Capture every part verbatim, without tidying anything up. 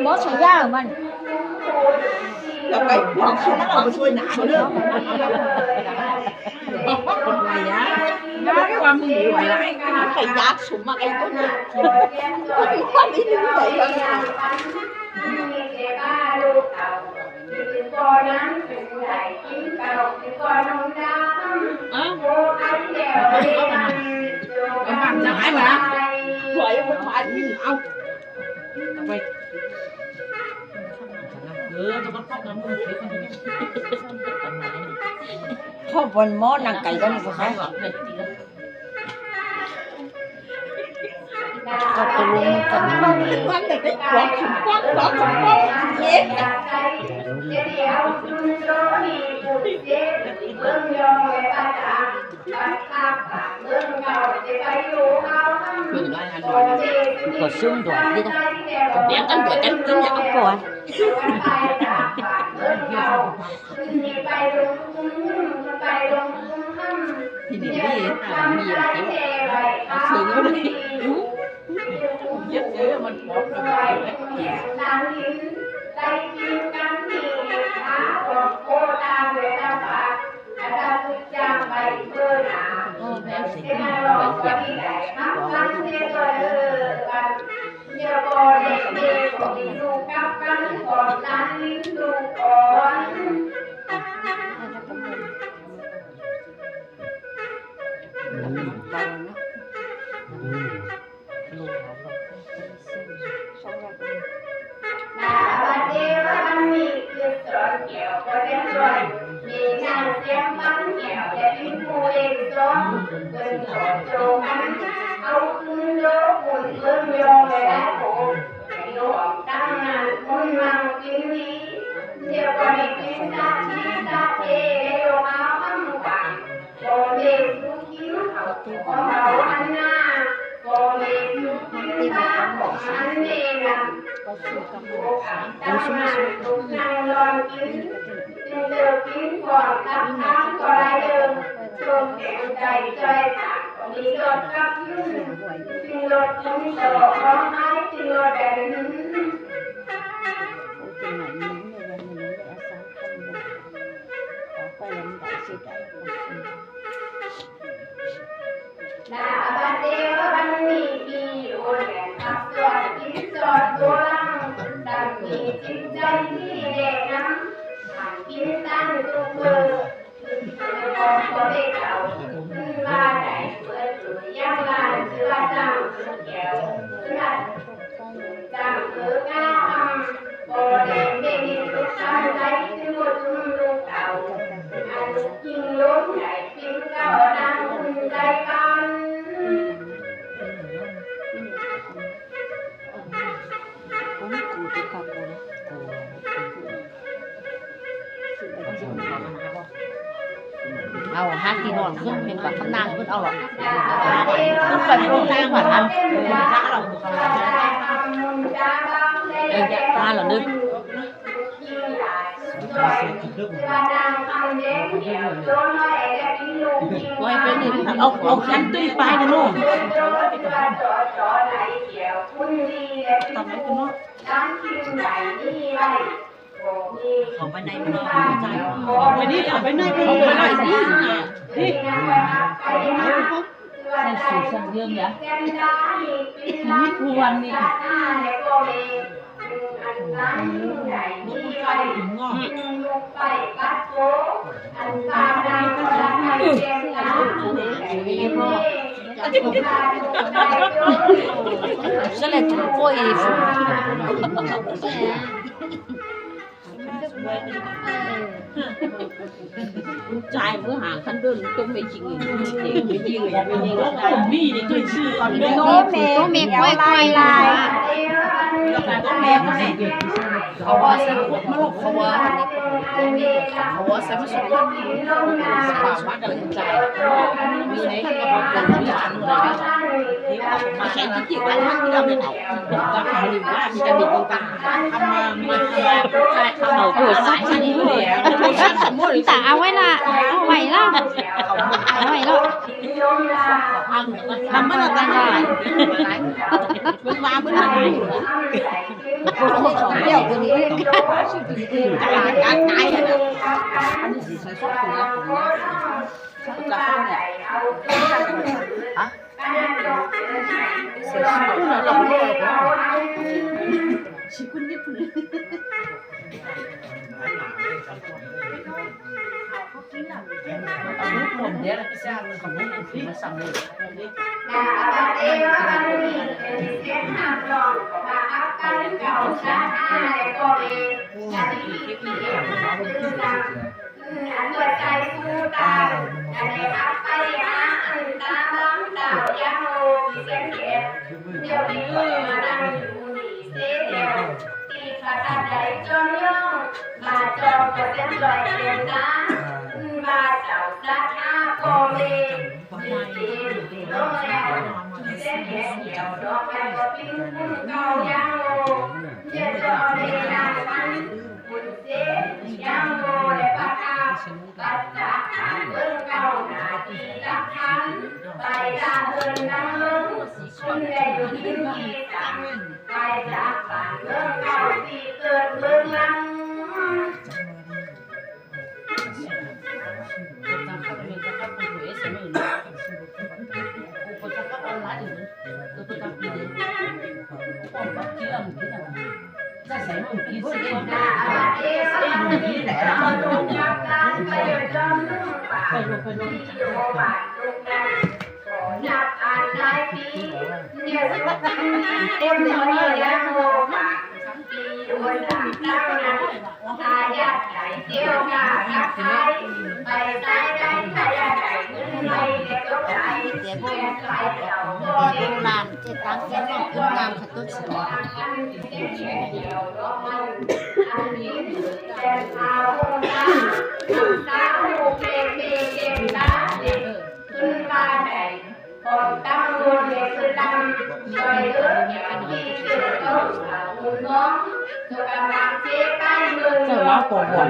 Mosu ya man. Kho bon mo nang kai don ko sai. Ko sum do di da. Biar kan buat kan kan ya apa? Ini dia, ini dia. Langsung. Yes, ya, man. Au, ha ki non, kơt pên pă kơt nang kơt au lŏ. Kơt pên kơt nang pă ăn. Ơ, ha lŏ nư. Koi pên ni, au, au, khăn tui pai kơt nô. Tăm pai kơt nô. เขาไปในเมืองเขาไปนี่เขาไปในเมืองเขาไปในนี่นี่ใส่สูทสักเดือนเนี่ยนี่ทุกวันนี่这来中国衣服。 Trai bữa hàng khăn đơn tôi mới chịu nghỉ, nghỉ, nghỉ, nghỉ, nghỉ. Tôi nghỉ, tôi nghỉ. Tôi mệt, tôi mệt quá, tôi ตาเอาไว้ละ เอาไว้ละ เอาไว้ละ ทำมันละ มันมาเพิ่นมา เดี๋ยวคนนี้ ตายตาย อันนี้สิใส่ซอสถั่ว ฮะ อันเปิดใจสู่ตา อันได้ฮับไปหาอันตาบางตายังโลกเสียงเก็บ เดี๋ยวนี้มานั่งอยู่นี่เสียเดียว ที่พระทันได้จนลง มาจองก็เส้นลอยเดินตา มาเจ้าสัตว์หาพ่อแม่ มีที่ดีลงแล้ว เส้นเดียวดอกไม้ก็ปิ้งคุณเก่ายังโลก เดี๋ยวจอได้นานมัน บุญเสียยังโลกและประทับ ปัจจักขันเบิ่งเก่าหน้าที่หลักฐาน ไปละเบิ่งนั่งลง คุณได้อยู่ที่ที่สั่ง ไปจากบ้านเบิ่งเก่าที่เกิดเบิ่งหลัง เจ็ดตังค์เจ็ดร้อย ขึ้นน้ำขะตุ้นสิ เจ้าลาวก็หวน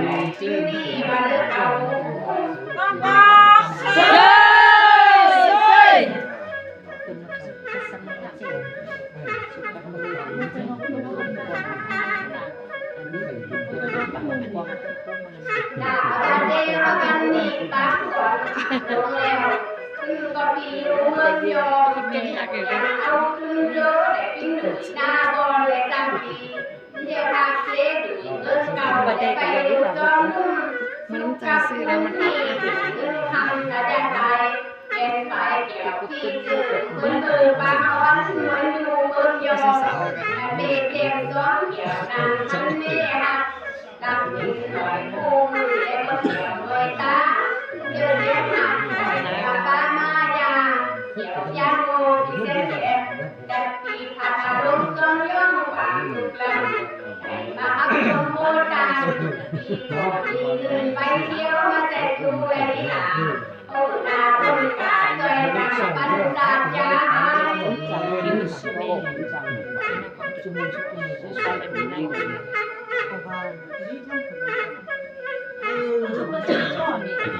มันจะซื้อแล้วมัน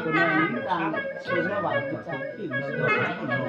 คนนั้นต่างคนละวันกัน